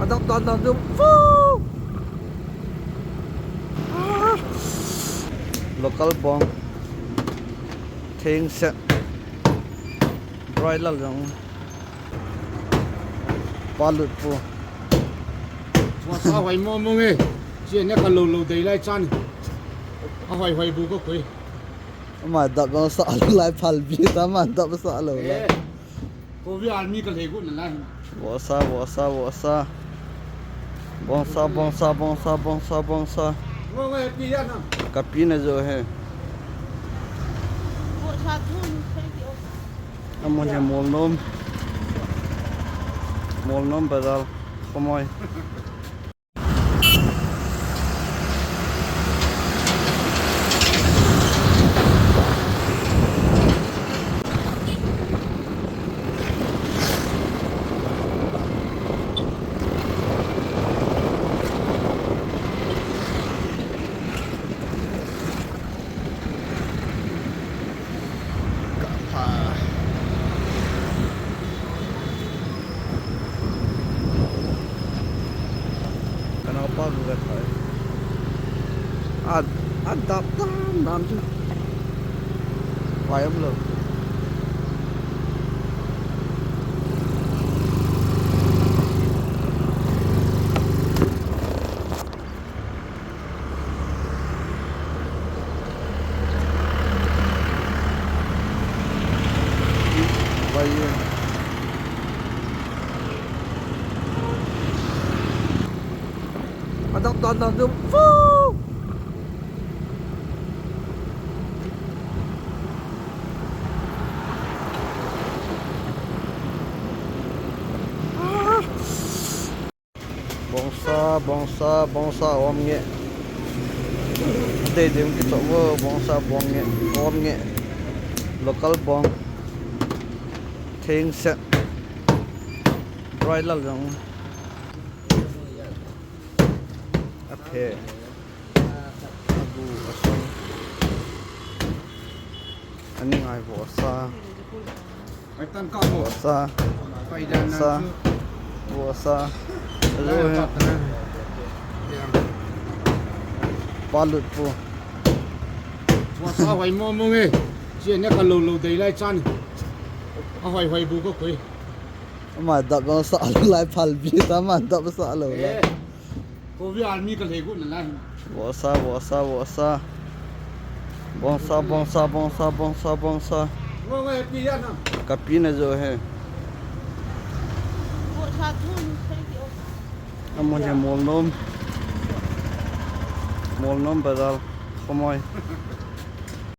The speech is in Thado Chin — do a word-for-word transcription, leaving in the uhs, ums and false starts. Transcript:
Dap dan dan dum. Woo! Ah. Local bong. Thengse. Broiler jong. Palut pu. Wasa hoi mo mo nge. Chi ne ka lo lo dei lai chan. A hoi hoi bu ko koi. Ama dap jong sa lo lai phal bi ta, ama dap sa lo lai. Eh. Covid army ka lhegu na lai. Bosa, bosa, bosa. Bongsa, bongsa, bongsa, bongsa, bongsa. Ngo nge pi ya na. Kapi na jo he. Bosa thu ni sai ki o. Amun he mol nom. Mol nom bazar. Khomoi. Ka pha. Ka naopa gu ka thai. A, a dap dan dan chu. Pai um lou. Pai e. A dap dan dan dum. Woo! Ah! Bongsa, bongsa, bongsa om nge. Dei dei kichop vo, bongsa bong nge, om nge. Local bong. Thengse. Broiler jong. A phe. A bu, a song. Ani ngai bosa. Ai tan ka bo. Bosa. Pai dan nan bosa chu. Bosa. Alo he. Palut pu. Bosa hoi mo mo nge. Chi ne ka lo lo dei lai chan. A hoi hoi bu ko koi. Ama dap jong sa lo lai phal bi ta, ama dap sa lo lai. Eh. Covid army ka lhegu na lai. Bosa, bosa, bosa. Bongsa, bongsa, bongsa, bongsa, bongsa. Ngo nge pi ya na. Kapi na jo he. Bosa thu ni sai ki o. Amun he mol nom. Mol nom bazar. Khomoi.